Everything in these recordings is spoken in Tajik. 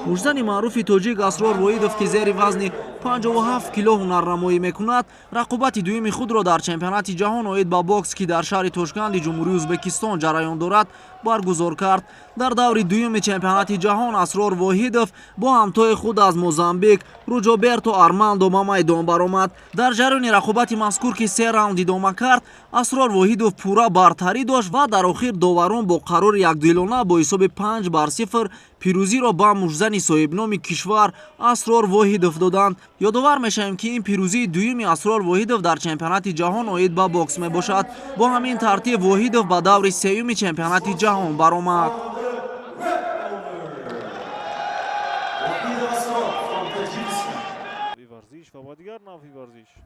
Муштзани маъруфи тоҷик Асрор Воҳидов, ки зери вазни 57 кило ҳунарнамоӣ мекунад, рақобати дуюми худро дар Чемпионати ҷаҳон оид ба бокс, ки дар шаҳри Тошканди Ҷумҳурии Ӯзбекистон ҷараён дорад, баргузор кард. Дар даври дуюми Чемпионати ҷаҳон Асрор Воҳидов бо ҳамтои худ аз Мозамбик Руҷоберто Армандо ба майдон баромад. Дар ҷараёни рақобати мазкур, ки се раунд идома кард, Асрор Воҳидов пурра бартарӣ дошт ва дар охир доварон бо қарори якдилона бо ҳисоби 5-0 пирӯзиро ба муштзани соҳибноми кишвар Асрор Воҳидов доданд. Ёдовар мешавем, ки ин пирӯзии дуюми Асрор Воҳидов дар Чемпионати ҷаҳон оид ба бокс мебошад. Бо ҳамин тартиб Воҳидов ба даври сеюми Чемпионати ҷаҳон баромад.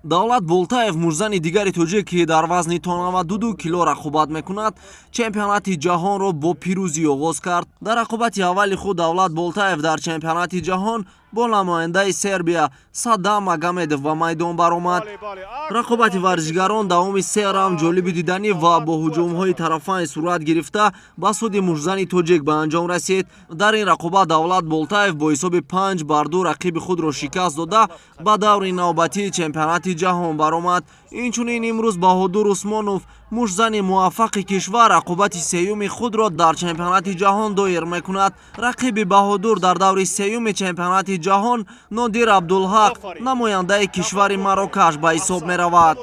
Давлат Болтаев, муштзани дигари тоҷик, ки дар вазни то 92 кило рақобат мекунад, Чемпионати ҷаҳонро бо пирӯзӣ оғоз кард. Дар рақобати аввали худ Давлат Болтаев дар Чемпионати ҷаҳон бо намояндаи Сербия Садам Магомедов ба майдон баромад. Рақобати варзишгарон давоми се раунд ҷолиби диданӣ ва бо ҳуҷумҳои тарафайн сурат гирифта, ба суди муштзани тоҷик ба анҷом расид. Дар ин рақобат Давлат Болтаев бо ҳисоби 5-2 рақиби худро шикаст дода, ба даври навбатии Чемпионати ҷаҳон баромад. Инчунин имрӯз Баҳодур Усмонов, муштзани муваффақи кишвар, рақобати сеюми худро дар Чемпионати ҷаҳон доир мекунад. Рақиби Баҳодур дар даври сеюми Чемпионати ҷаҳон Нодир Абдулҳақ, намояндаи кишвари Марокаш, ба ҳисоб меравад.